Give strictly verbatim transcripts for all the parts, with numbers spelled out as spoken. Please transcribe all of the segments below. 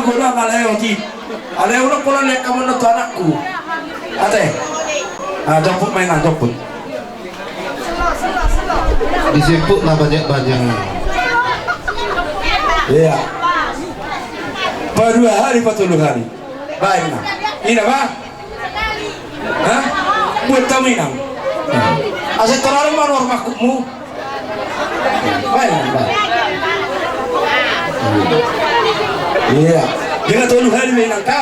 Godang alai otik. Alai unang pola lihat kamu nonton anakku. Ate. Ah, jomput ma inang, jomput. Disiput na banyak-banyak. Iya. Padua hali, patolu hali. Baik, nah. Ina, Bang. Hah? Buat tamu inang. Asa terlalu manor makukmu. Baik, baik. Iya. Dengan tolu hali ma inang ka.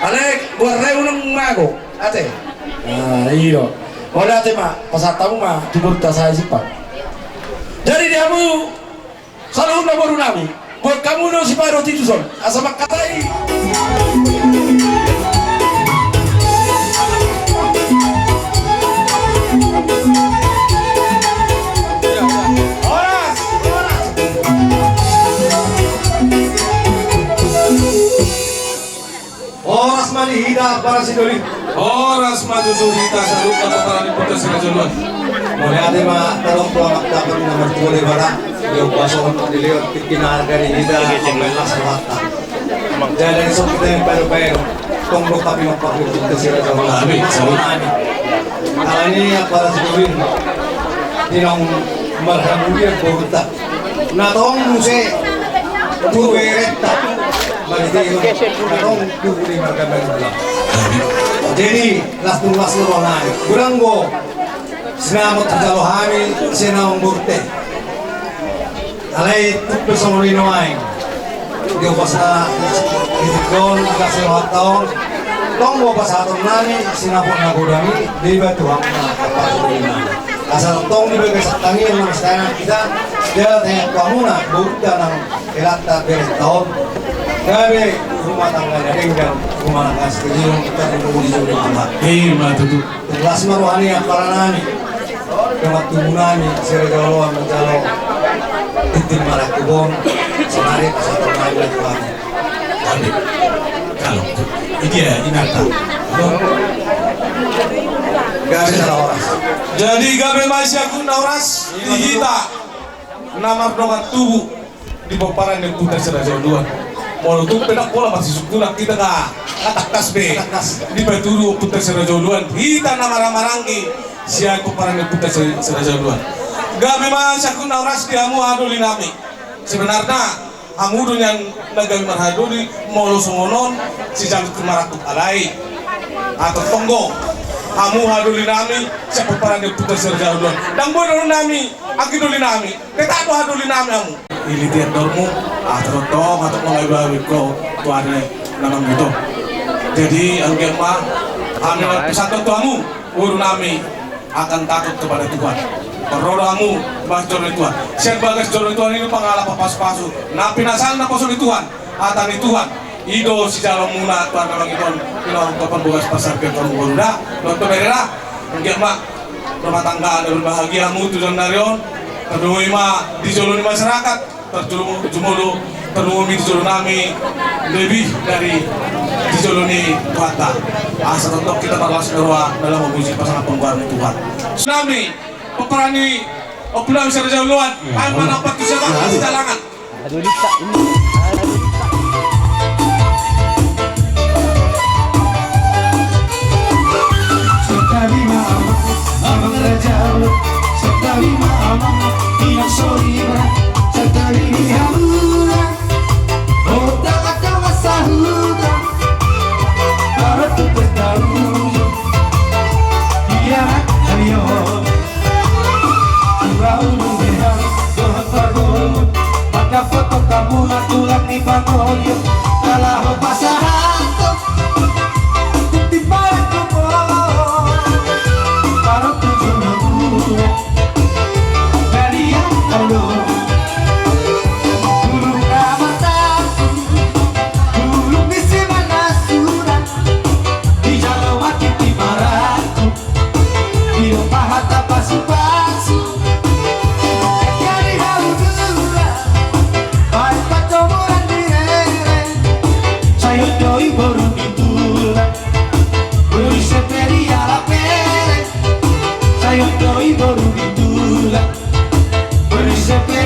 Alai buat rai unang mago. Ate. Nah, iyo. Mau ate ma, pasahat hamu ma, tubur ta saya simpan. Jadi di hamu, saluhutna boru nami, buat hamu do siparotiuson, asa mangkatai. Horas, horas. Horas ma di hita para sidoli. Horas ma tutu hita saluhutna para ni putra siraja uluan. Mauliate ma tadok tu amak dapot na martua Debata. Di ombas on dilehon tingki na arga di hita, mambahen las rohanta. Jadi so hita yang baru-baru. Tong do hape mampak ni putra siraja uluan. Amin. Alani apa para sidoli. Di naung marhamulian boruta. Na tong muse tu berenta. Marhite na tong tu budi marga Madura. Jadi las tu las lo nai. Godang do sinamot dijalo hami, sinamot borunta. Alai tung pe songon i nuaeng. Di ombas na di tingki on, di las ni rohanta on. Tong do pasahaton nami sinamot na godang i, dibahen Tuhan na kapal nami. Asa tong di bagasan tangiang na masitana hita, jala tangiang tu hamuna, boruta nang helanta berenta on. Gabe rumah tangga na denggan, rumah tangga na sitelion, tarlumobi di jolo ni Tuhan. Ima tutu. Las ma roha ni ampara nami, dongan tubu nami, siraja uluan manjalo tintin marangkup on, sonari pasahaton nami tu hamu. Gabe. Kalo. Idia, inanta. Gabe na horas. Jadi gabe ma sian hamu na horas, di hita na mardongan tubu di pomparan ni ompunta si Raja Uluan. Molo tung pe ndang pola marsisungkunan hita, nga tangkas be dipatudu ompunta si Raja Uluan, hita na marhahamaranggi sian pomparan ni ompunta si Raja Uluan. Gabe ma sian hamu na horas di hamu haha doli nami. Sebenarna hamu do nian na gabe marhaha doli molo songon on sijalo tintin marangkup, alai antong do hamu haha doli nami sian pomparan ni ompunta si Raja Uluan. Ndang boi do nami, anggi doli nami. Tetap do haha doli nami hamu. Ilitian dormu, ah, tongtong, atau mau iba biko tuan na mangido. Jadi anggiat ma hami marpesan tu hamu, boru nami, akan takut kepada Tuhan. Parroha hamu bagas joro ni Tuhan. Sian bagas joro ni Tuhan i do pangalaho, pasu-pasu na pinasahat naposo ni Tuhan. Hata ni Tuhan i do sijalo muna tuan na mangido on. Ina on topan bogas pasar pe kamu boru da. Nonton bere da. Anggiat ma rumah tangga na berbahagia hamu tu joloan ni ari on. Tarlumobi ma di jolo ni masyarakat, tarlumobi, jumolo, tarlumobi di jolo nami, lebih dari di jolo ni Tuhanta. Asa tongtong hita marlas ni roha dalam memuji pasangaphon goar ni Tuhan. Nami, pomparan ni ompu nami si Raja Uluan, bahen ma na ompat tu siapa, sijalangan. Santabi ma amang, amang raja, santabi ma amang, inang soriba, santabi ma hamuna. Ota angka sahuta, baru tu bertahu. Ia, ayo. Ura ulung dehan dohot parguru, mangkafoto hamu ma tulang ni pangoli on, na laho pasahathon tintin marangkup on. Parroha tu jolo ni Tuhan. Dari yang olo. Ulung na martampuk, ulung ni simanasunan, dijalo ma tintin marangkup. Didok ma hata pasu-pasu. Jadi hamu dua, baen pancomoran di rere. Sai on do i boru ni tulang, boru ni si Peri ala pere. Sai on do i boru ni tulang, boru ni si Peri.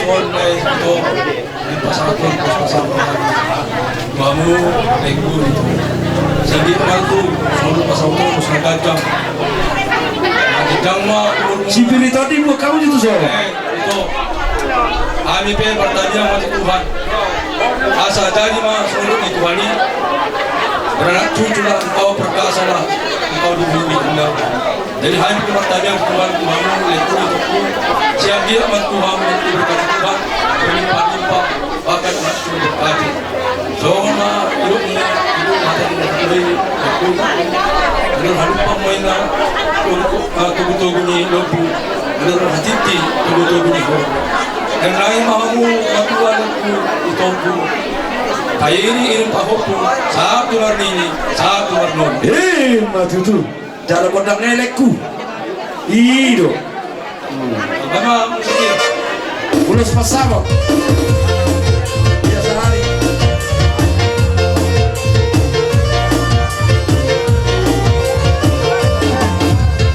On, eh, ito, eh, pasahat on, pas pasahat on. Bamu, eh, guru. Sigi martu, selalu pasahat on, terus nagajang. Nagajang ma, si Piri tadi buat kamu itu, so. Eh, ito. Hami pe martangiang ma tu Tuhan. Asa jadi ma songon ni Tuhan i. Beranak cucu lah, engkau perkasa lah, engkau di bumi indah. Jadi hami pe martangiang tu Tuhan, tu hamu, leku, leku. Sian dia ma tu hamu, diberkati Tuhan, berlimpah-limpah, bahkan sudah berkati. Songon na, hidup ni, hidup mata di leku, leku. Belum halupa main na, untuk, ah, tugu-tugu ni, lobu. Belum hatipi, tugu-tugu ni, lobu. Dan lain ma hamu, matua, leku, itongku. Kaya ini, ini pahopun, satu warna ini, satu warna ini. Eh, matutu. Jala gondang elekku. I do. Apa ma musik? Ulos pasabot. Biasa hari.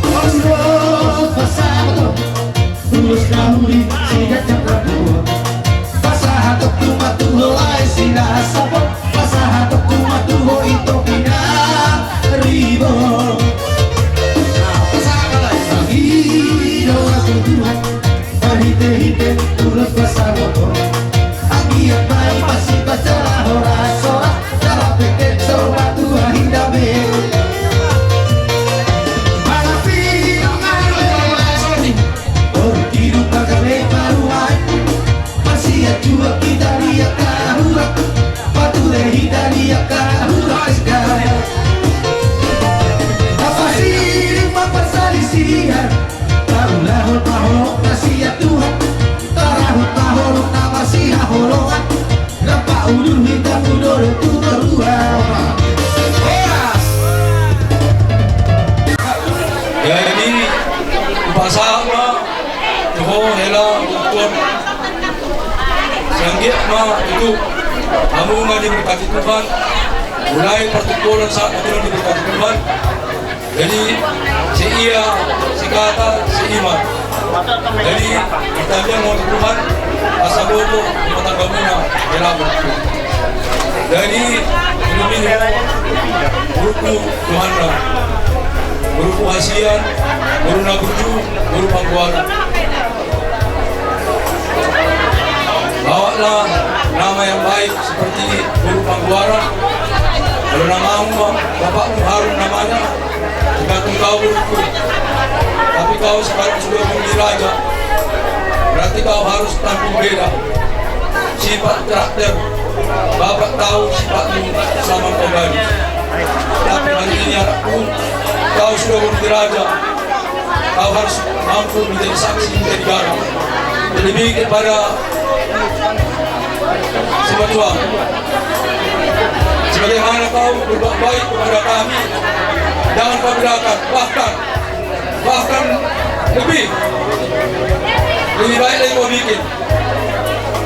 Ulos pasabot. Ulos na uli sian jangkar dua. Pasahatonku ma tu ho lae si Nasabot. Pasahatonku ma tu ho ito pinaribot. Pasahat ma lae. Sahidang na tuduhan. Marhite-hite ulos pasahaton. Anggiat ma i masipasahat horas-horas. Jala pengke so matua hita be. Mangapi mangapi. Oruki dung paga be paruai. Masian juak hita di angka hura. Pature hita di angka hura sekarang. Apa sih ma parsalisihan. Taulahon ma holong na sian Tuhan. Tarahut ma holong na marsihaholongan. Rap paulur hita tu dolok tu toruan. Horas. Jadi, pasahat ma tu ho hela, tutu. Sai anggiat ma tutu hamu na diberkati Tuhan. Mulai pertukoran saat itu diberkati Tuhan. Jadi, seia, sekata, seiman. Jadi, martangiang ma tu Tuhan, asa bobo rumah tanggamuna, hela, boru. Jadi, ini, ini, boruku Johanna, boruku hasian, boru na burju, boru Panggoaran. Bawalah nama yang baik seperti boru Panggoaran. Kalau namamu, bapakmu Harun namanya, tergantung kau, boruku. Tapi kau sekarang sudah menjadi raja. Berarti kau harus tampil beda. Sifat karakter, bapak tahu sifatmu selama kau gadis. Tapi hari ini, anakku, kau sudah menjadi raja. Kau harus mampu menjadi saksi, menjadi garam. Lebih kepada semua. Sebagaimana kau berbuat baik kepada kami, jangan kau biarkan, bahkan, bahkan lebih, lebih baik lagi kau bikin.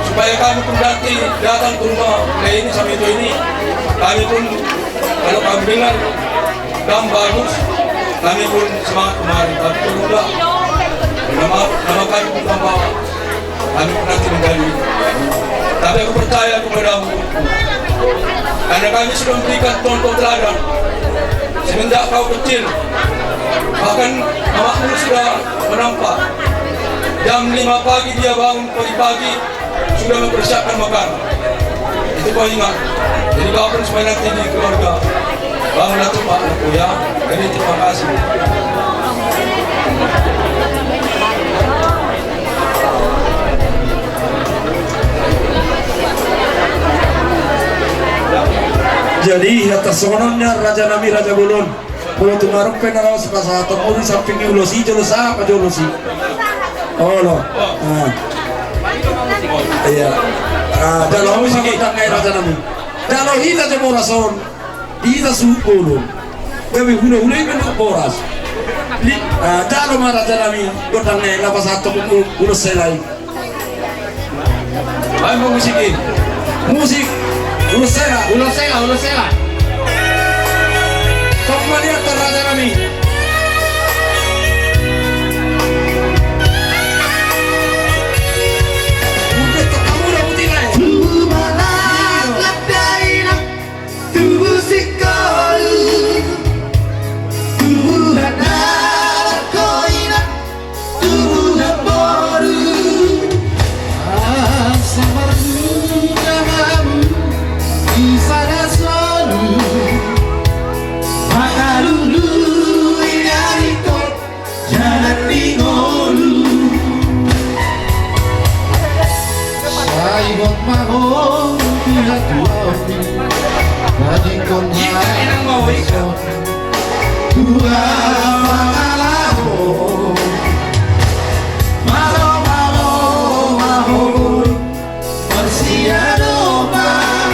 Supaya kami pun nanti datang ke rumah kayak ini, sama itu ini, kami pun, kalau kami dengar, dan bagus, kami pun semangat kemari. Tapi kalau enggak, nama, nama kami pun tambah, kami pun nanti menjadi. Tapi aku percaya kepadamu, karena kami sudah memberikan contoh teladan semenjak kau kecil. Bahkan mamamu sudah menampak. Jam lima pagi dia bangun pagi-pagi, sudah mempersiapkan makanan. Itu kau ingat. Jadi kau pun supaya nanti di keluarga, bangunlah cepat, anakku, ya. Jadi terima kasih. Jadi, ya, tarsongon on, ya, raja nami, raja bolon. Molo tung adong pe na laos pasahaton molo di samping ni ulos i, jolo sahat ma jolo i. Olo. Ah. Iya. Ah, jalo hamu ma gondang nai, raja nami. Jalo hita jo boras on. Hita suhut bolon. Gabe hulahula i pe na boras. Li-, ah, jalo ma, raja nami, gondang nai, na pasahaton ulos hela i. Baen ma musik i. Musik. Ulos hela. Ulos hela, ulos hela. Tong ma nian, raja nami. Maho di hatuaon i, na ingkon hatuaon i, tua pangalaho. Malo, malo, maho, marsiadopan,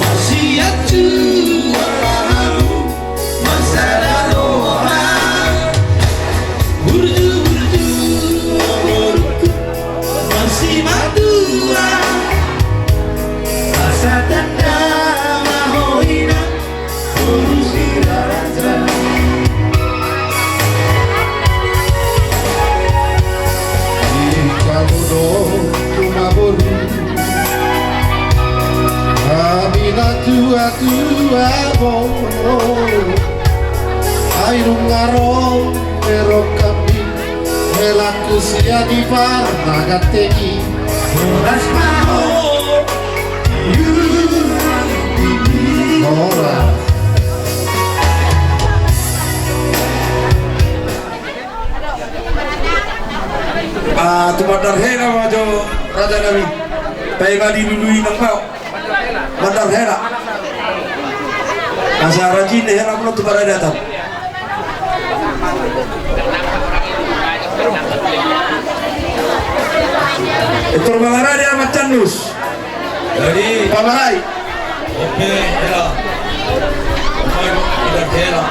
marsiadopan tu hamu, marsada roha. Burju, burju, burju, marsimatua. Asa tanda maho inang, boru si raja. Di kamu do rumah boru. Hami na tua-tua bo, ai nunga ro, ro hami, helaku sian Ipar na ganteng i. Horas ma ho. Horas. Ah, tu mandar hela ma jo, raja nami. Paima dilului nang mau. Mandar hela. Asa rajin do hela muna tu paradatan. Etor mangarade amat candus. Jadi, pamarai. Oke, hela. Oke, hela.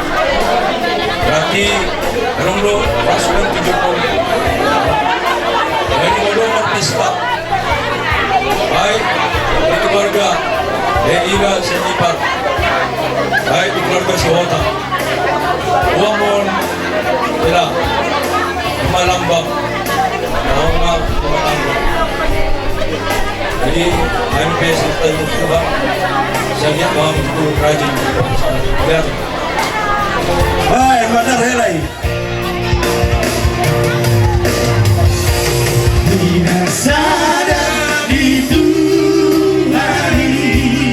Berarti, adong do pasukan tujuh puluh. Jadi, adong pesta. Baik, di keluarga. Jadi, iba senipat. Baik, di keluarga Sawata. Uang mohon. Hela. Malambang. Mau nggak? Malambang. Jadi, M P serta Tuhan, saya mau itu rajin. Ya. Baik, mandar hela i. Di na sada di Tuhan i.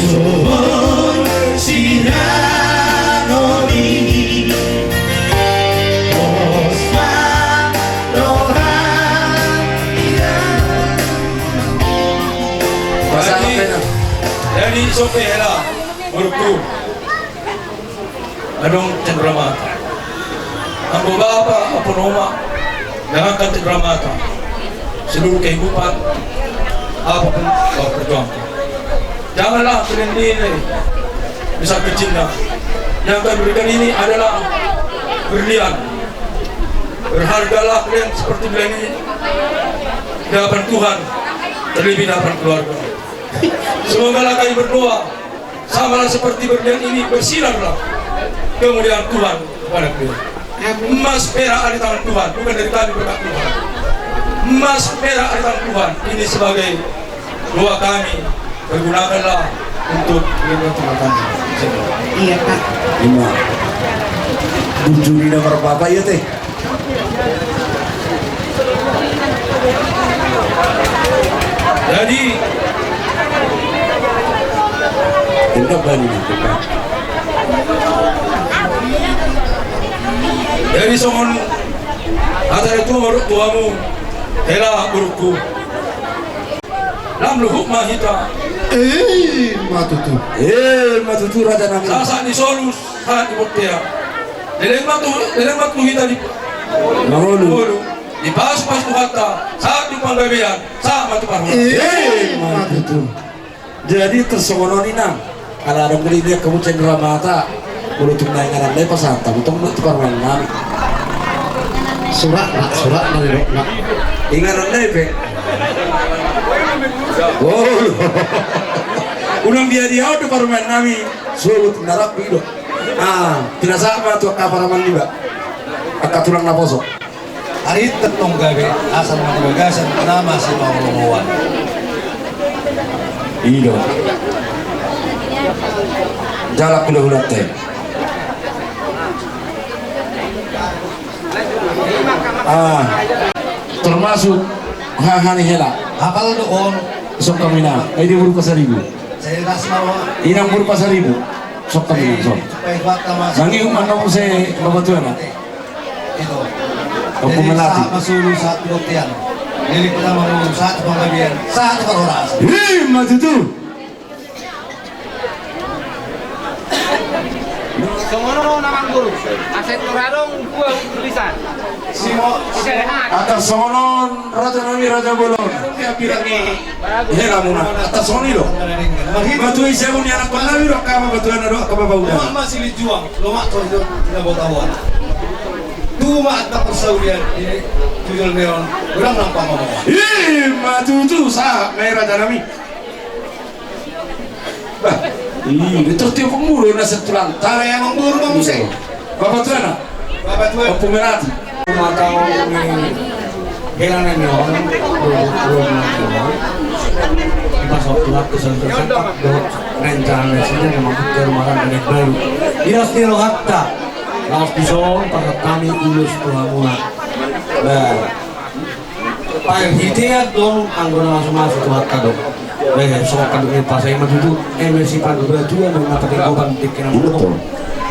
Sohor sirangon i. Pos ma roha i. Jadi, jadi, sope hela, boruku. Adong cendramata. Anggo bapa, anggo omak, jangankan cendramata. Seluruh kehidupan, apapun kau perjuangkan. Janganlah kalian nilai besar kecilnya. Yang kami berikan ini adalah berlian. Berhargalah kalian seperti berlian ini di hadapan Tuhan, terlebih di hadapan keluarga. Semogalah kami berdoa, samalah seperti berlian ini bersinarlah kemuliaan Tuhan kepada kalian. Amin. Emas perak ada di tangan Tuhan, bukan dari kami berkat Tuhan. Emas perak ada di tangan Tuhan. Ini sebagai doa kami, pergunakanlah untuk lingkungan rumah tangga. Iya, Pak. Ima. Burju ni na marpapa, iya, Teh. Jadi, enak bani nanti, Pak. Jadi songon hata ni tua, maruk tuamu, hela boruku. Lam luhut ma hita. Eh, ima tutu. Eh, ima tutu, raja nami. Sahat ni solu, sahat ni bontean. Leleng ma tu, leleng ma tu hita di mangolu. Mangolu. Dipasupasu Tuhanta, sahat tu panggabean, sahat ma tu parhorasan. Eh, ima tutu. Jadi tarsongon on, Inang. Ala adong do di dia kamu cendramata. Molo tung na inganan nai pasahat hamu tong ma tu parumaen nami. Surat, Pak, surat na didok, Pak. Inganan nai pe. Oh. Unang dia-dia on tu parumaen nami. Suhut na rap i do. Ah, pinasahat ma tu angka parumaen niba. Angka tulang naposo. Ari tentong gabe asal ma di bagasan nama si Paolo Moan. I do. Jalak hula-hula te. Ah, termasuk haha ni hela. Apal do on. Sok kami na. Eh, dia berupa seribu. Saya ras mau. Inang berupa seribu. Sok kami na, sok. Supaya kuat sama. Mangi umman nomor se bapak tuan. Itu. Aku jadi melatih. Sama suruh satu latihan. Jadi kita mau sahat panggabean, sahat parhorasan. Ima tutu. Songon on amang guru. Aset turadong dua tulisan. Simo. Atas songon on raja nami raja bolon. Hela muna. Atas songon i do. Matua i siamun ni anak panami do kama matua na do kama bauda. Lomak masih lijuang. Lomak tu itu tidak bau tahuan. Tuma atta persaulian ini. Tujol meon. Ulang nampak mama. Ima tutu sahat nai raja nami. Bah, ih, betul tiup mulu nasa tulang. Tara yang mamburu bang musik. Bapak tuan. Bapak tuan. Bapak merati. Mata ini. Hela nai ni orang. Di pasok tulang kesan tersetak. Rencana sini memang ke rumah dan baru. Dinas ni rohatta. Laos dison pasahat hami ulos tu hamuna. Bah. Parhitean do anggo na mamasu-masu tu hata do. Eh, songon panduk ni pasai ma tutu. Eh, mesi panduk batua do na pake goban dikena.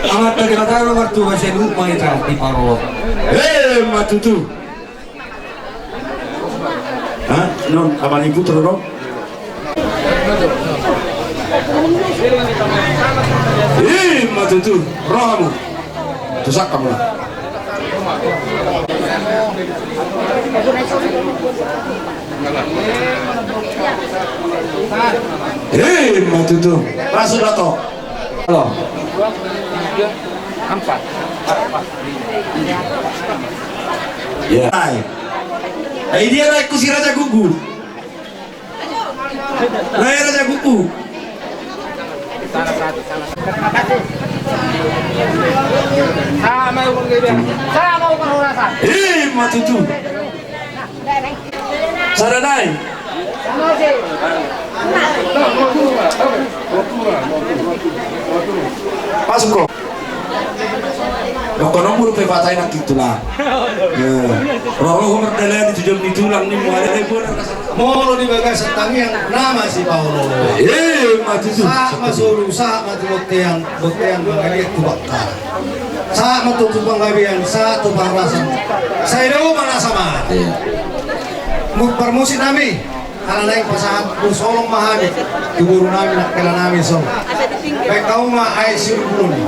Amanta Debata do martua sai luhut ma hita diparorot. Eh, ma tutu. Hah? Non, Amani Putra do? Ima tutu, rohamu. Tusak kamu lah. Ima tutu. Masuk lah toh. Halo. Empat. Ya. Hai. Hai dia naik kursi raja gugu. Raja Kuku. Sama uang dia. Sama uang orang. Ima tutu. Sada nai. Masuk ko. Dohonon mulu pe patai nang tulang. Roro ho mardalani tu jolo ni tulang ni muada ni bona. Molo di bagasan tangiang nama si Paolo. Eh, ma tutu. Sahat ma solu, sahat ma tu bontean, bontean mangaliat tu bakta. Sahat ma tu panggabean, sahat tu parhorasan. Sai do ma na sama. Mut parmusik nami. Ala naeng pasahat tu solong ma hami tu boru nami nang hela nami son. Baen hamu ma aek siurup bulung.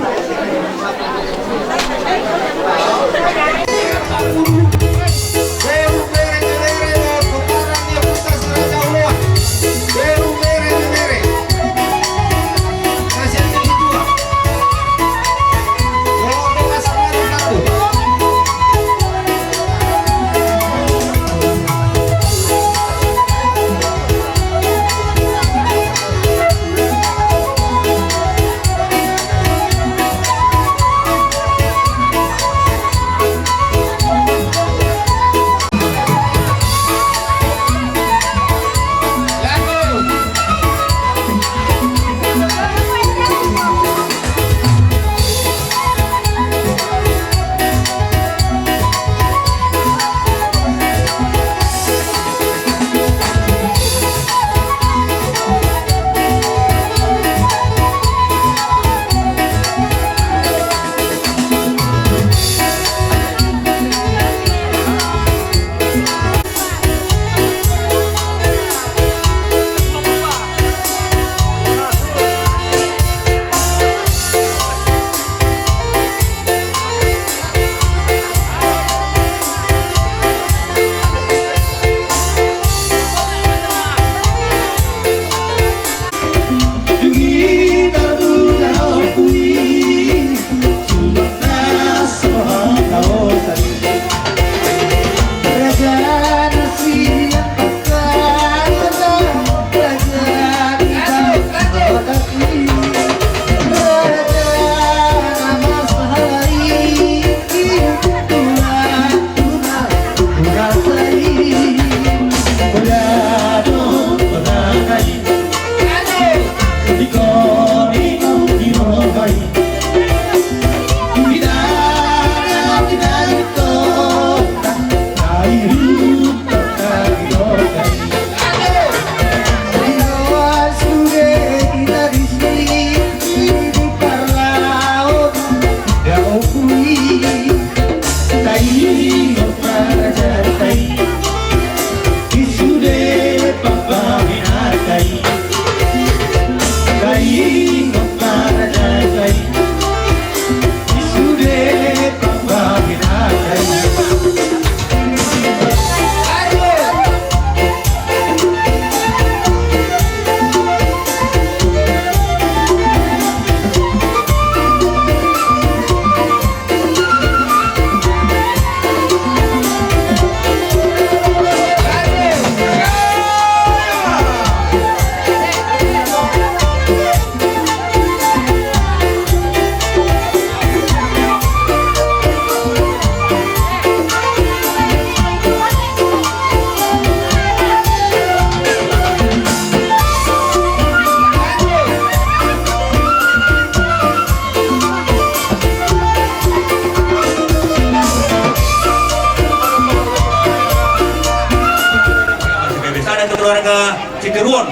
Keluarga Sitiruon,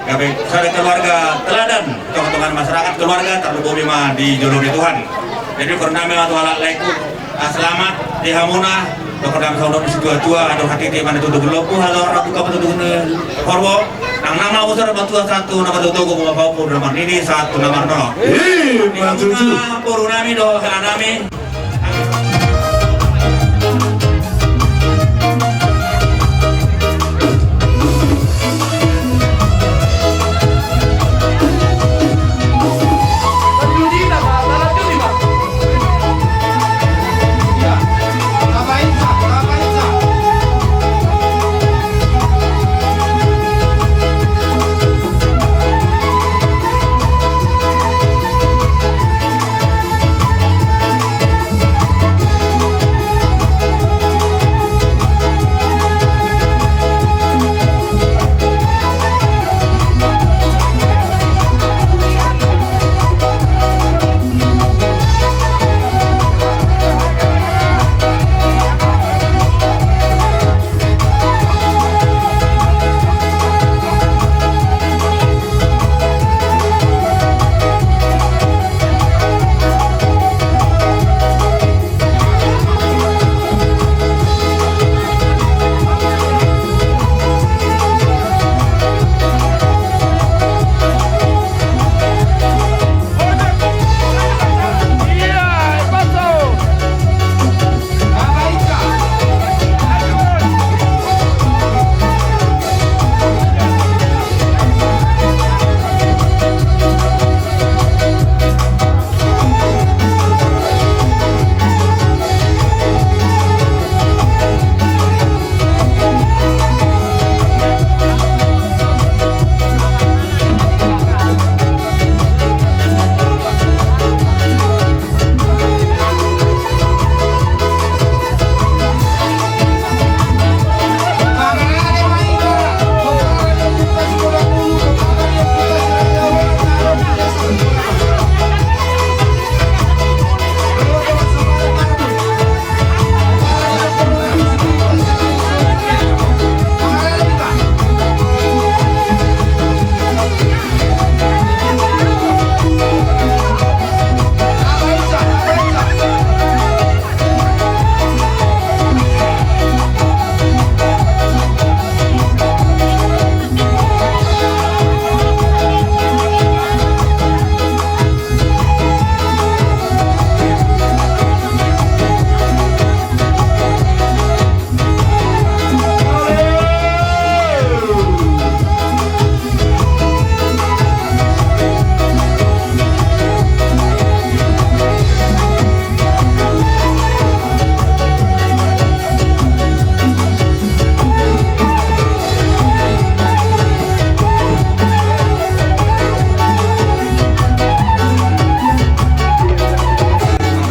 gabe sada keluarga teladan, tongtong masyarakat keluarga, tarlumobi ma di jolo ni Tuhan. Jadi, hurang nami ma tu halak lae, selamat di hamuna. Dohot nami songon na situatua, adong hatiti ma na tutu lombu, halak orang buka ma tutu horbo. Nang na mabusur ma tua satu, na matutu ma pahompu, na marnini satu, na marnono. Ima tutu. Boru nami dohot hela nami.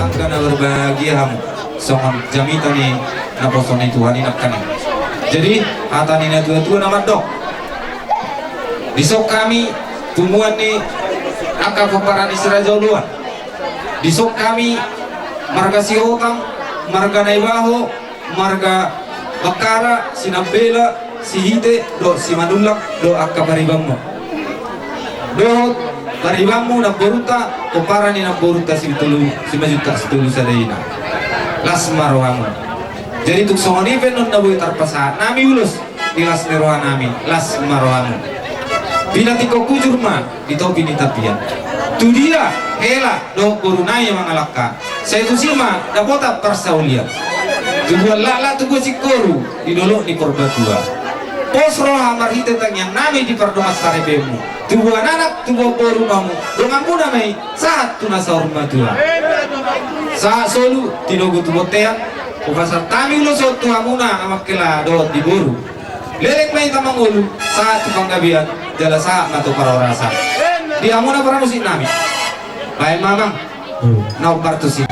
Tangga na berbahagia hamu. Songon jamita ni naposo ni Tuhan i nangkaning. Jadi, hata ni natuatua na mandok, dison hami punguan ni angka pomparan ni Si Raja Oloan. Dison hami marga Sihotang, marga Naibaho, marga Bakkara, Sinambela, Sihite dohot Simanullang dohot angka paribanmu. Dohot paribanmu namborunta, pomparan ni namborunta Sitolu, Simanjuntak Sitolu Sada i na. Las ma rohamu. Jadi tung songon i pe annon na boi tarpasahat nami ulos di las ni rohanami, las ma rohamu. Pinatik hujur ma di topi ni tapian. Tudia hela dohot boru nai mangalangka, sai tusi ma dapotan parsaulian. Tubuan laklak tubuan singkoru di dolok ni Purbatua. Pos roha marhite tangiang nami di pardongansaripeonmu. Tubuan anak tubuan boru ma hamu, donganmuna ma i sahat tu na saur matua. Sahat solu tinogu tu bontean. Hupasahat hami ulos on tu hamuna amang hela dohot di boru. Leleng ma hita mangolu, sahat tu panggabean, jala sahat ma tu parhorasan. Di hamuna paramusik nami. Baen ma amang. Na umpartusi.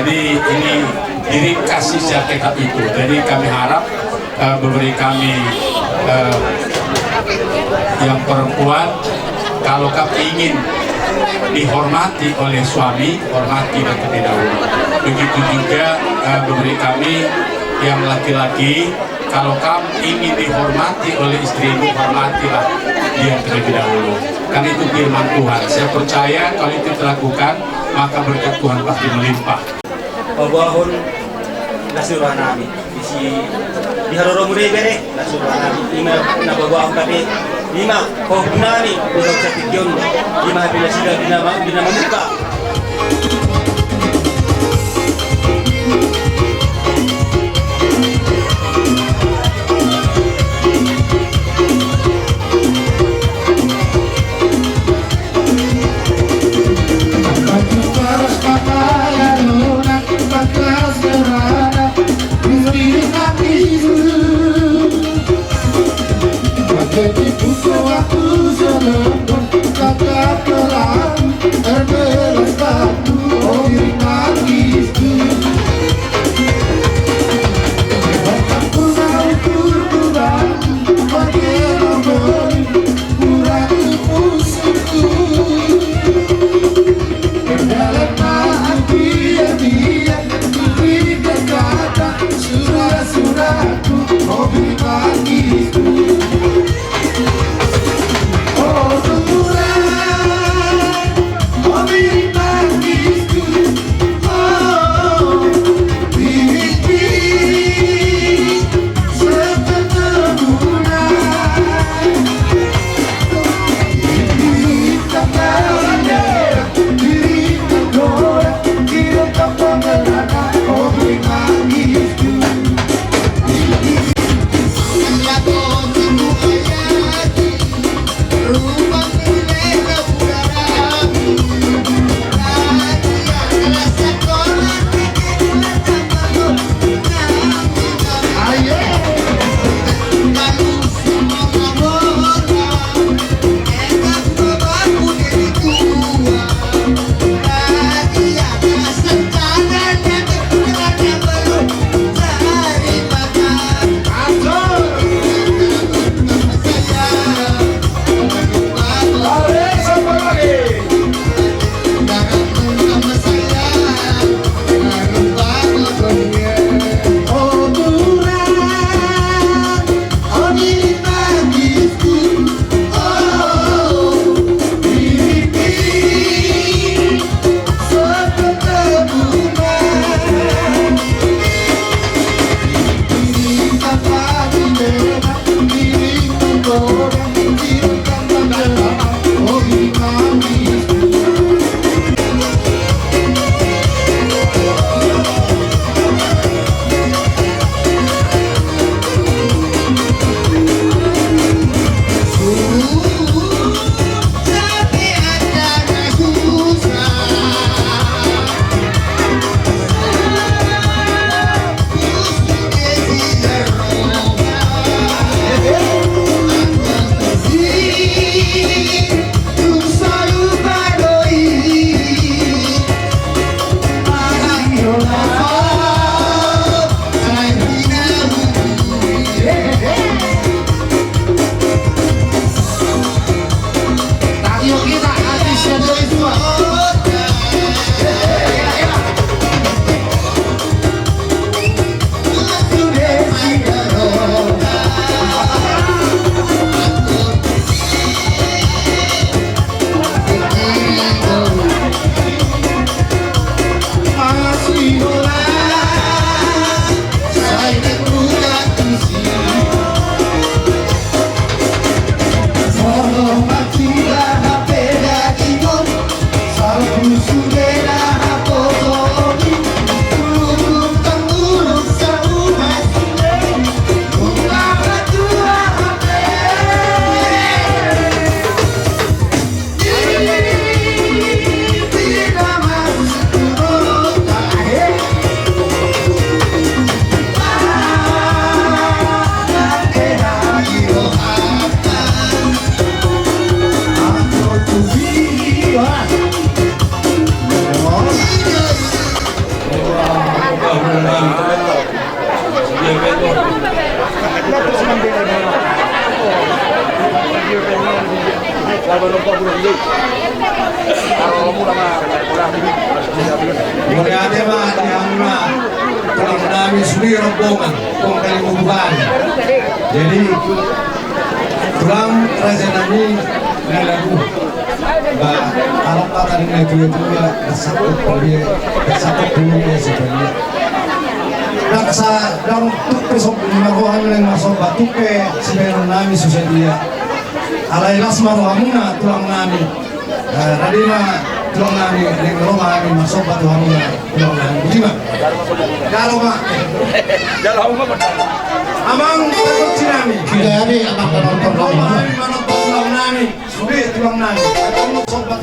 Jadi ini diringkas isi Alkitab itu. Jadi kami harap, eh, beberi kami, eh, yang perempuan, kalau kamu ingin dihormati oleh suami, hormati dia terlebih dahulu. Begitu juga, eh, beberi kami yang laki-laki, kalau kamu ingin dihormati oleh istrimu, hormatilah dia terlebih dahulu. Karena itu firman Tuhan. Saya percaya kalau itu dilakukan, maka berkat Tuhan pasti melimpah. Paboahon las ni roha nami. Isi di haroromu do i bere, las ni roha nami. Ima na paboahon, tapi ima pahompu nami, ulang satingki on. Ima hape nasida bina ma-, bina mamungka. Mauliate ma di hamuna tulang nami sude rombongan, tong kali mubuhan. Jadi tulang raja nami na lagu. Ba, alap kata ni na tua-tua, dasar tu pembia, dasar tu pembia si pembia. Daksa, dang tupe sok maroha nami marsomba tupe, si benon nami susa dia. Alai las maroha muna tulang nami. Eh, rade ma tulang nami, ring roma nami marsomba tu hamuna tulang nami. Boti ma. Jalo ma. Amang, takut si nami. Jadi, amang, amang, amang, amang. Roma nami manomba tulang nami. Sude tulang nami. Sobat.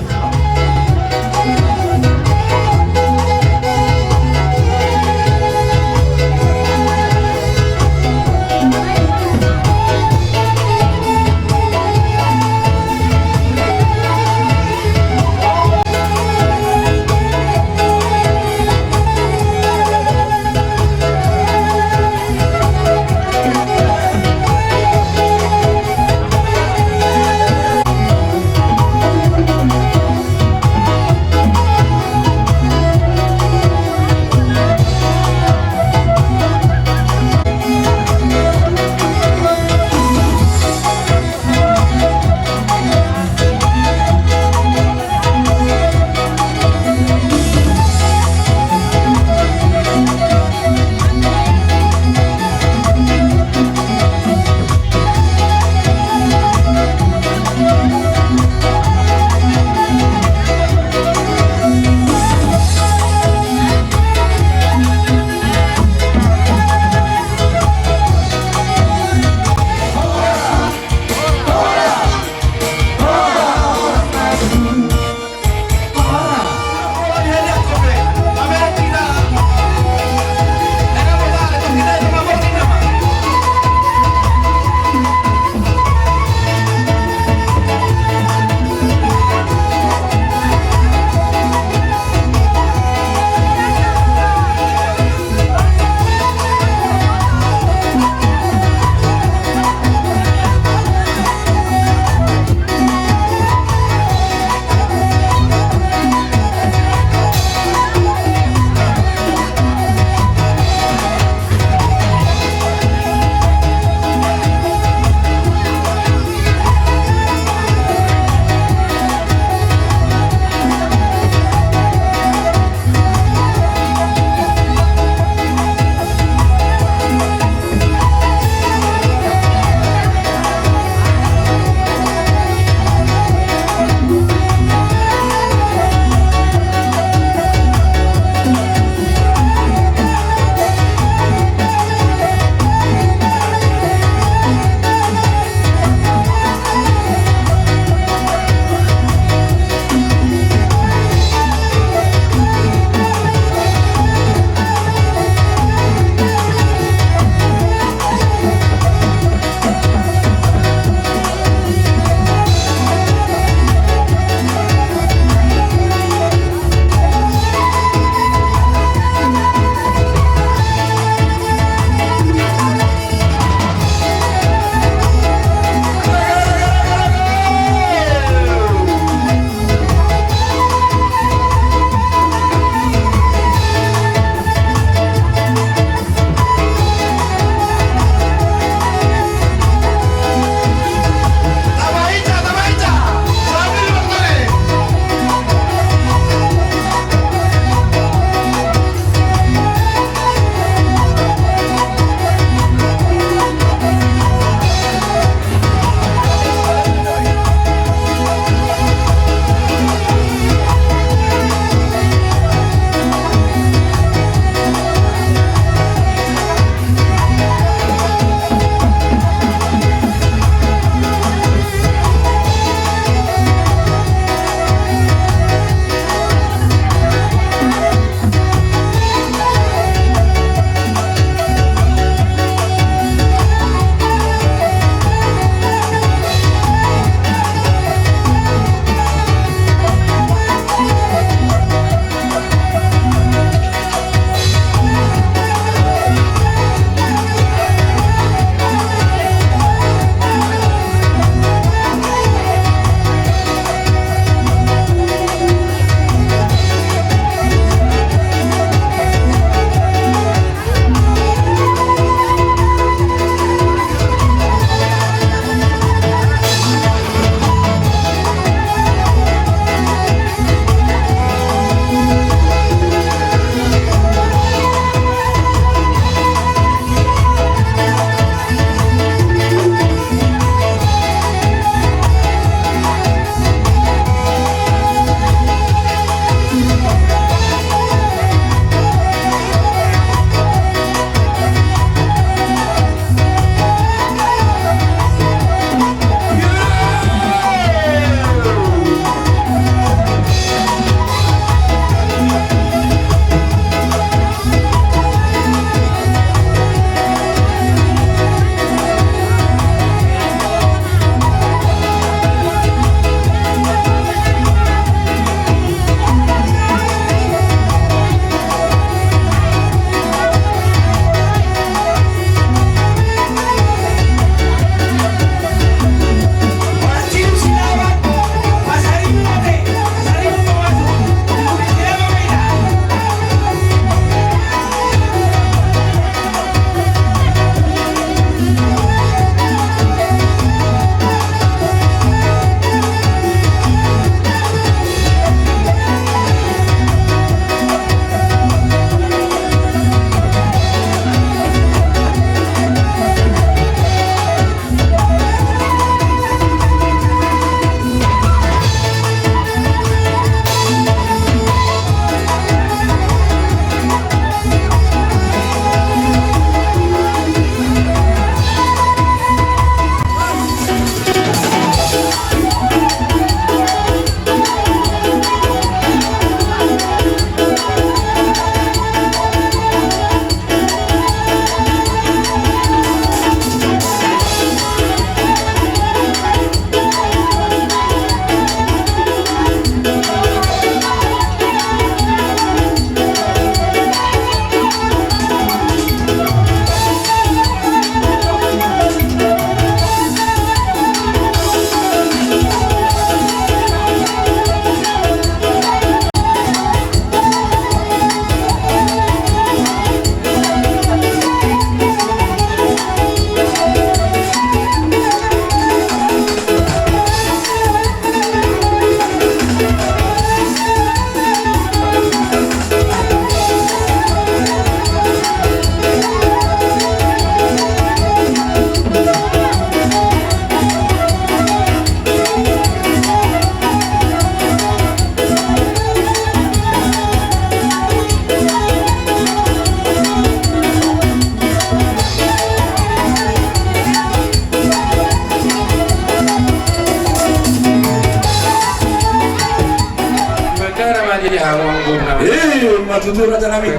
Raja nami.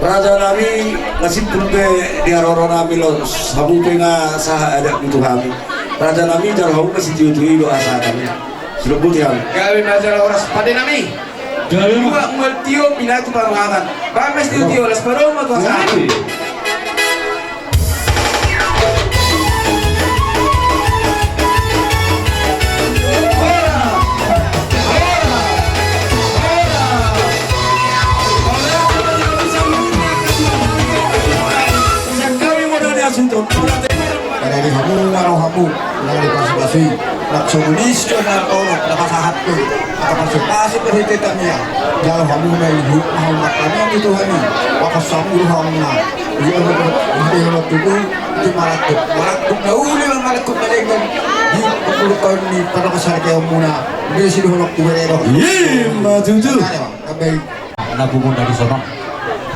Raja nami, na simpul pe di haroro nami, laos hamu pe nga sahat adat ni tu hami. Raja nami, jalo hamu ma sitio-tio i do asa nami. Silombu ti hami. Gabe ma jala horas pande nami. Gabe ma. Dua mual tio pinatu paruhatan. Baen ma sitio-tio, laos padomu ma tu asa. Jadi hamu ma rohamu, nang dipasupasu i, nang songon i sitio na tolong, na pasahathon, na pasupasu pe hita tangiang, jalo hamu ma i, hamu ma tangiang di Tuhan i, bagas hamu do hamu na. Ia, ia, tutu, di malangkup, malangkup na uli, malangkup na denggan, di pangulukon ni panokas harga muna, di sidohonok tu bere do. Ima tutu. Na pungu na di sono.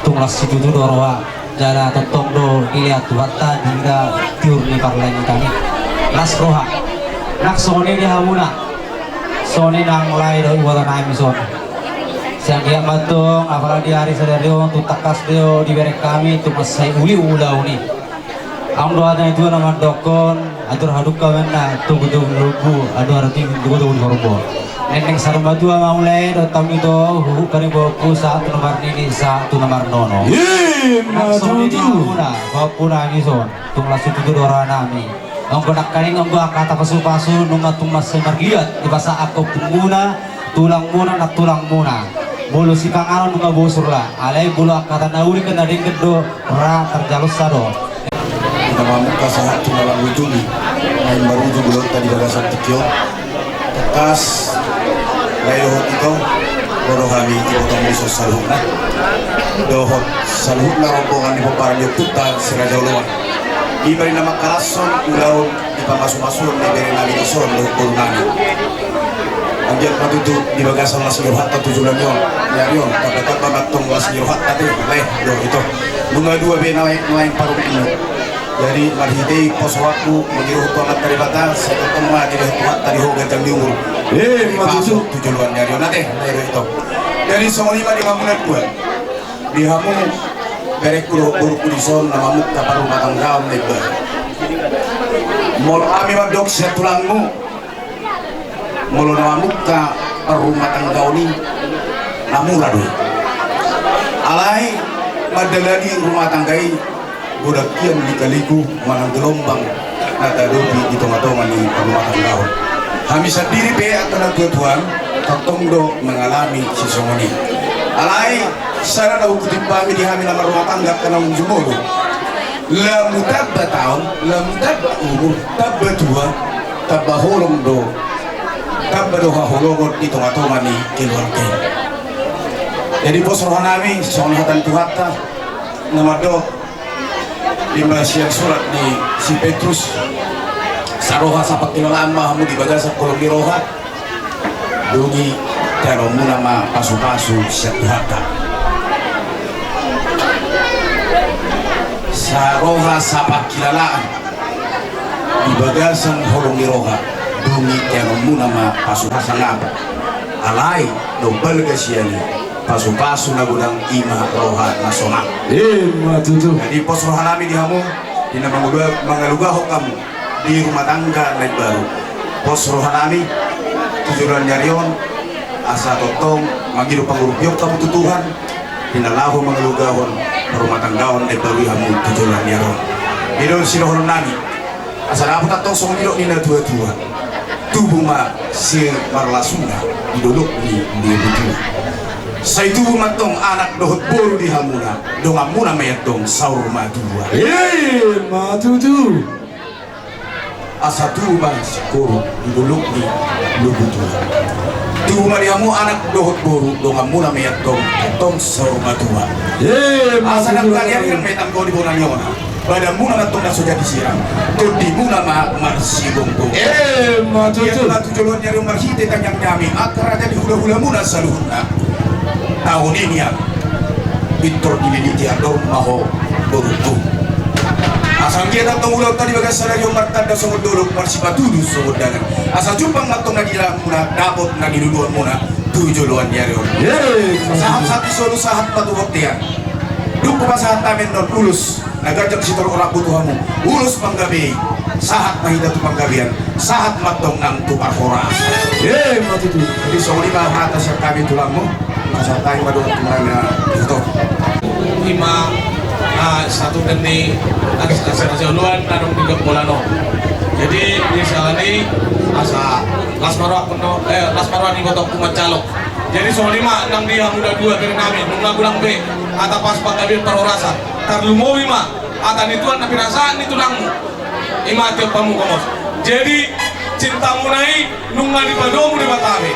Tung las situtu do roha, jala tongtong do dilehon Tuhanta di na tiur ni parlangit i. Las roha. Nang songon i di hamuna. Songon i nang lae dohot iboto nami son. Sian dia mantong, apala di ari sadari on, tung tangkas do dibereng hami, tung mansai uli ulaon i. Adong do hata ni tua na mandokkon, atur hadungka ma na togu-togu ni lombu, atur hadungka togu-togu ni horbo. Neng-neng saur matua ma mulae dohot hami ito, huhut paniboku sahat tu na marnini, sahat tu na marnono. Ima tutu. Pahompu nami son, tung las situtu do roha nami. Anggo nangkaning anggo angka hata pasu-pasu, nunga tung mansai marliat, dipasahat angka ompungmuna, tulangmuna, nantulangmuna. Molo sipanganon nunga bosur ra, alai molo angka hata na uli na denggan do, ra tarjalo sada. Ina mamungka sahat tu na marujung i, na imbaru jugulonta di bagasan tingki on. Tangkas, lae dohot ito, ro do hami iboto ni son saluhutna. Dohot saluhutna rombongan ni pomparan ni ompunta si Raja Oloan. Ima di na mangkalashon ulaon di pamasu-masuon ni bere nami dison dohot boru nami. Anggiat ma tutu di bagasan las ni rohanta tu joloan ni on, ni ari on, tamba-tamba ma antong las ni rohanta te, lae, do ito. Nunga dua be na lae, na lae parumaenmu. Jadi marhite i posoanku mangido tu Amanta Debata, sai tongtong ma dilehon Tuhanta di ho ganjang ni umur. Ima tutu. Tu joloan ni ari on ate, lae, do ito. Jadi songon i ma di hamuna dua. Di hamu berengku dohot borungku dison na mamungka parrumatanggaon na imbaru. Molo hami mandok sian tulangmu, molo na mamungka parrumatanggaon i na mura do i. Alai mandalani rumah tangga i godang hian lika-liku manang gelombang na tahadopi di tonga-tonga ni parrumatanggaon. Hami sandiri pe angka na tua-tua tongtong do mangalami sisongon i. Alai sada na hukutimbang hami di hami na marrumah tangga angka na umjumolo. Lamu tamba taon, lamu tamba umur, tamba tua, tamba holong do, tamba do haholongon di tonga-tonga ni keluarga i. Jadi pos roha nami songon hata ni Tuhanta na mandok, ima sian surat ni si Petrus, saroha sapangkilalaan ma hamu di bagasan holong ni roha. Dung i teanonmuna ma pasu-pasu sian Tuhanta. Saroha sapangkilalaan di bagasan holong ni roha. Dung i teanonmuna ma pasu-pasu, sangap. Alai dompak sian i pasu-pasu na godang ima roha na sonang. Ima tutu. Jadi pos roha nami di hamu, di na mangaluga-, mangalugahon hamu di rumah tangga na imbaru. Pos roha nami tu joloan ni ari on, asa tongtong mangido pangurupion hamu tu Tuhan, di na laho mangalugahon parrumatanggaon na imbaru i hamu tu joloan ni ari on. I do sidohonon nami. Asa dapot antong songon nidok ni na tua-tua. Tubu ma simarlasuna di dolok ni, ni lubutua. Sai tubu ma antong anak dohot boru di hamuna, donganmuna ma i antong saur matua. Ima tutu. Asa tubu ma singkoru di dolok ni lubutua. Tubu ma di hamu anak dohot boru, donganmuna ma i antong, antong saur matua. Ima tutu. Asa nang kalian yang metang kau di bona ni ona. Badanmuna ma antong na so jadi sirang, tondimuna ma marsigomgoman. Ima tutu. Ia tu joloan ni ari on marhite tangiang nami angka raja ni hula-hulamuna saluhutna. Taon i nian pintor dililiti andormu ma ho borungku. Asa anggiat antong ulaonta di bagasan sadari on martanda songon dolok, marsipatudu songon dalan. Asa jumpang ma antong na nidalanmuna, dapot na niluluanmuna. Tu joloan ni ari on. Sahat sahat ni solu, sahat ma tu bontean. Dung hupasahat hami annon ulos na ganjang sitorop rambu tu hamu, ulos manggabei. Sahat ma hita tu panggabean, sahat ma antong nang tu parhorasan. Jadi songon i ma hata sian hami tulangmu. Pasahat hami ma dohot tu na di huta on. Ima, ah, satu teni, ah, satu joloan na adong di Gambolan on. Jadi di sala ni asa las ma rohangku, eh, las ma roha ni ibotongku mansai olo. Jadi songon i ma nang di hamu na dua bere nami, nunga godang be hata pas panggabean parhorasan, tarlumobi ma hata ni Tuhan na pinasahat ni tulangmu. Ima tiop hamu gomos. Jadi cintamuna i nunga dipadomu Debata be,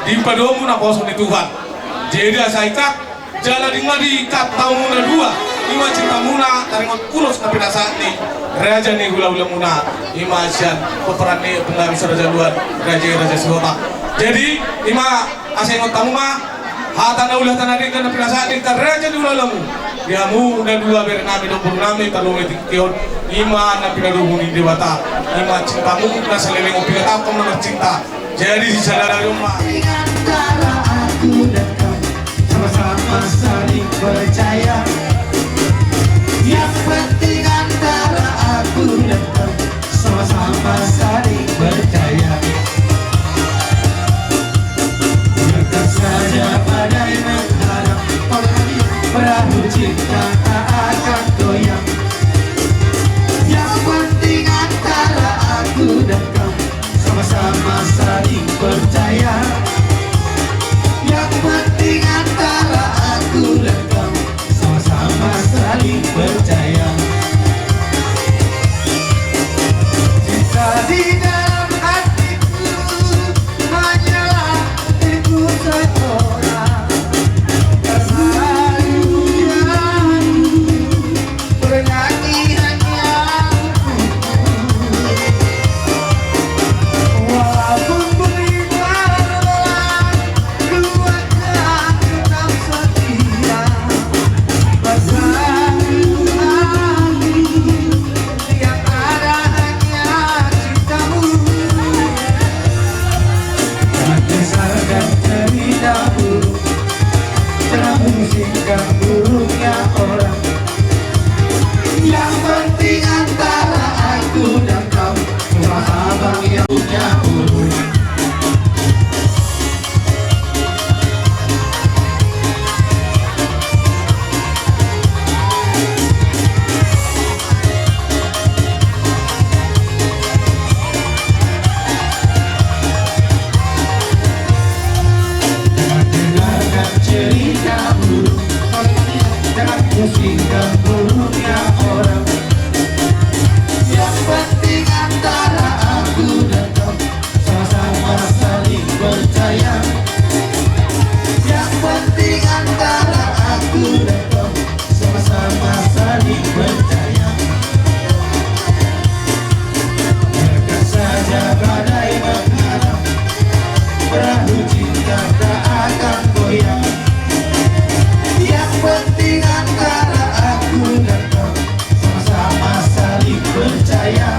dipadomu naposo ni Tuhan. Jadi asa ikat jala nunga diikat hamu na dua, ima cintamuna taringot ulos na pinasahat ni raja ni hulahulamuna, ima sian pomparan ni panggabean si Raja Luan, raja, raja Sihotang. Jadi ima asa ingot hamu ma hata na uli, hata na denggan na pinasahat ni raja ni hulahulamu. Di hamu na dua bere nami dohot boru nami, tarlumobi tingki on, ima na pinadomu ni Debata, ima cintamu na saleleng on, piga taon hamu na marcinta. Jadi sadari on ma. Antara aku dan kau, sama-sama saling percaya. Yang penting antara aku dan kau, sama-sama saling percaya. Biarkan saja badai menghadang, perahu cinta tak akan goyang. Yang penting antara aku dan kau, sama-sama saling percaya. Yang penting antara aku dan kau, sama-sama saling percaya. Cinta di dalam hatiku hanyalah dirimu seorang. Terlalu jauh bernyanyi hanya untukmu. Walaupun bumi terbelah, ku akan tetap setia. Bersama hati yang ada hanya cintamu. Hanya sekedar cerita burung, jangan pusingkan burungnya orang. Yang penting antara aku dan kau, cuma abang yang punya burung. Jangan dengarkan cerita burung, jangan pusingkan burungnya orang. Yang penting antara aku dan kau, sama-sama saling percaya. Yang penting antara aku dan kau, sama-sama saling percaya. Biarkan saja badai menghadang, perahu cinta tak akan goyang. Yang penting antara aku dan kau, sama-sama saling percaya.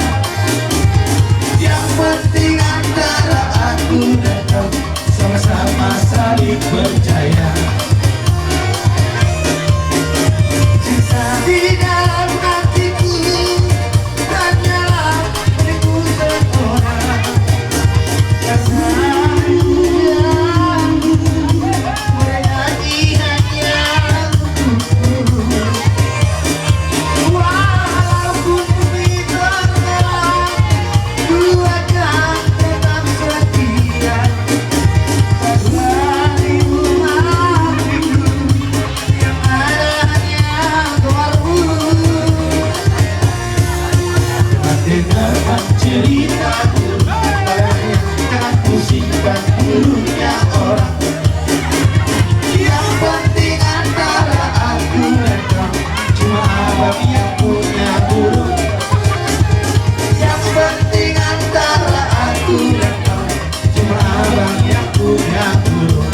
Yang penting antara aku dan kau, sama-sama saling percaya. Cinta di dalam hatiku hanyalah dirimu seorang. Karena Dengarkan cerita burung, jangan pusingkan burungnya orang. Yang penting antara aku dan kau, cuma abang yang punya burung. Yang penting antara aku dan kau, cuma abang yang punya burung.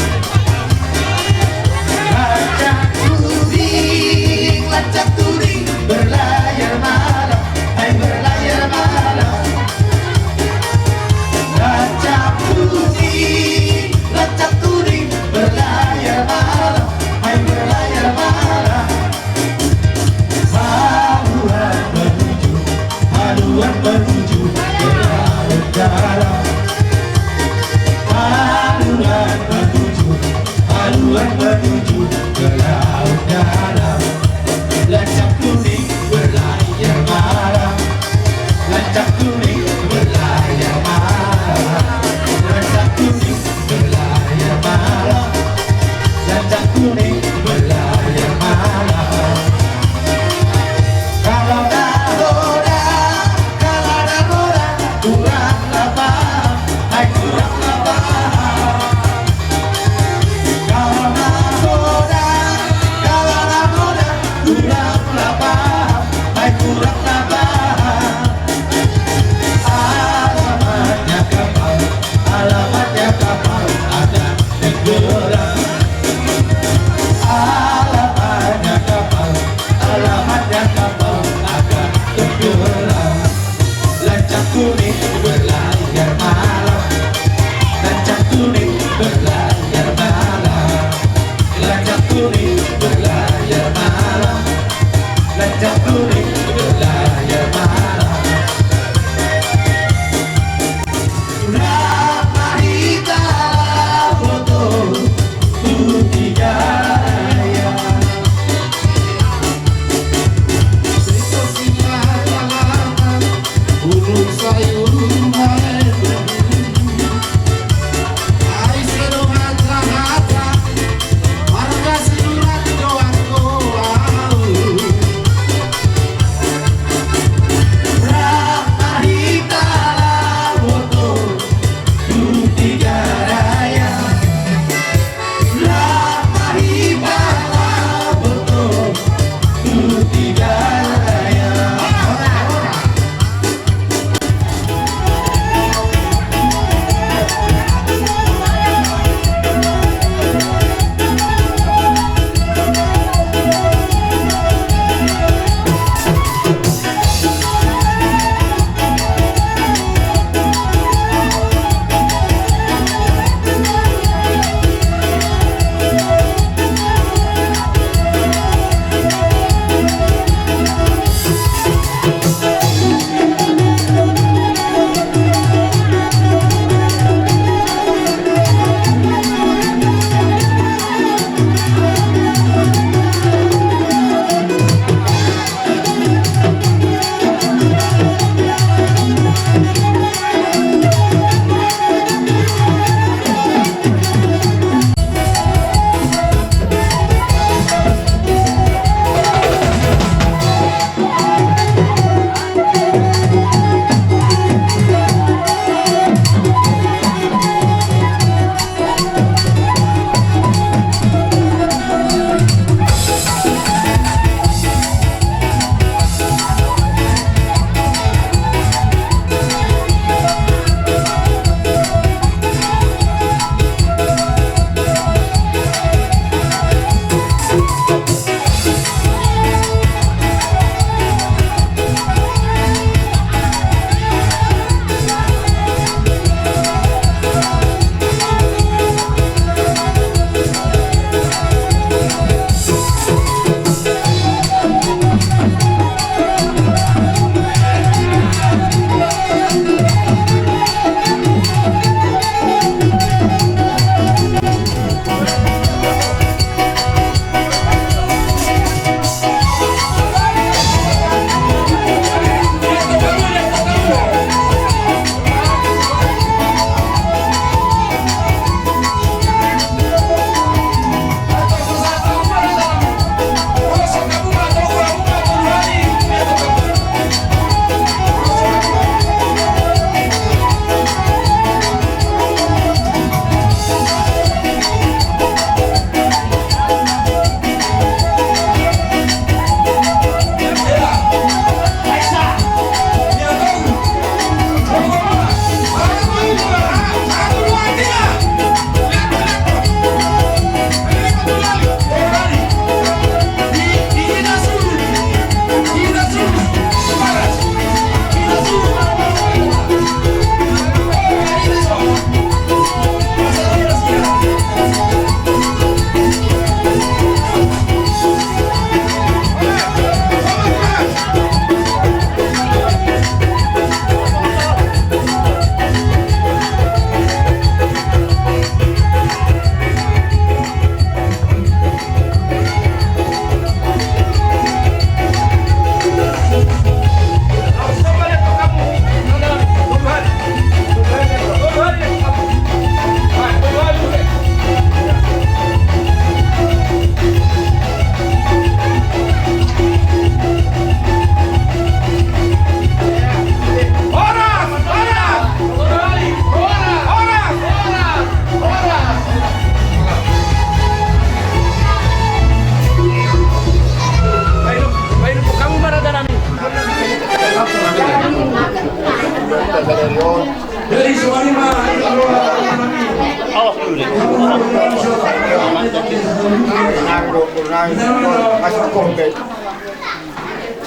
Lancang tuding, lancang tuding, berlayar malam, hai berlayar malam. Lancang tuding, lancang tuding,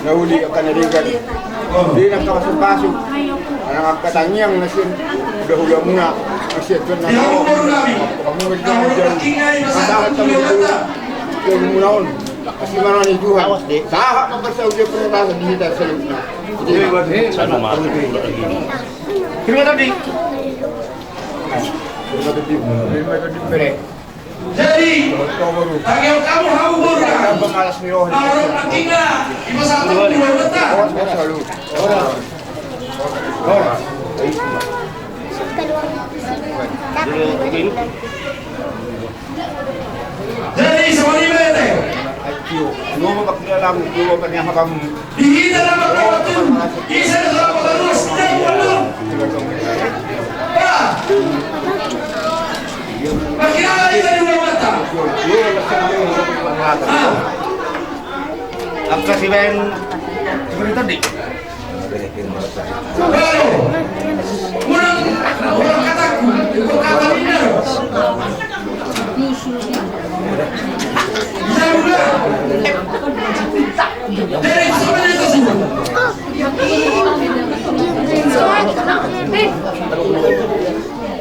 Na uli angka na denggan. Di na angka pasu-pasu. Manang angka tangiang na sian hulahula muna. Na sian Tuhan na. Hamu ma di na jauh. Masalah tamu di hulahula muna on. Asi ma roha ni Tuhan. Sahat ma parsaulian parhorasan di hita saluhutna. Terima kasih. Terima kasih. Jadi, tangiang hamu hamu borngin. Na ro nangkin na dipasahat tu hulahulanta. Jadi, songon i ma ate. Di hita na marlawan tu, ise na so dapotan ruas ni jabu on. Ba. Markirana hita di hulahulanta. Ah. Angka sibaen seperti tadi. Baru. Ulang, ulang kataku, ulang kata ni na ro.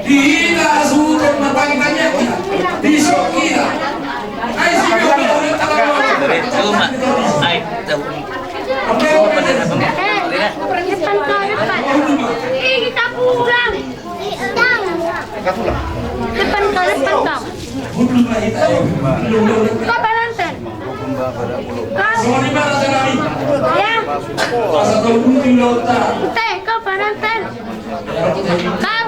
Di hita suhut na pagi tanya kita. Di sok kita. Ai si kau. Cuma, ai, tahu. Depan kau, depan. Ih, kita pulang. Depan kau, depan kau. Kau pengantin. Kau. Ya. Ente, kau pengantin. Kau.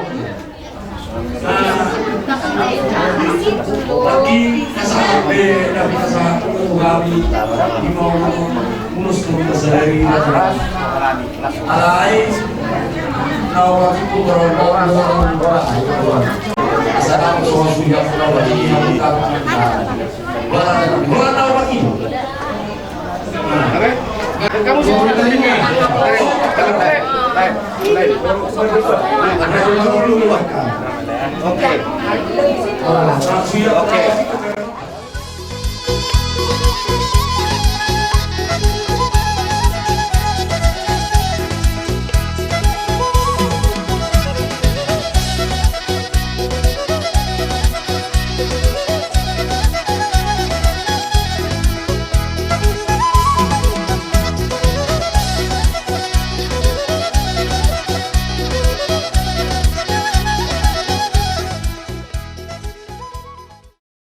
Oke. Oke.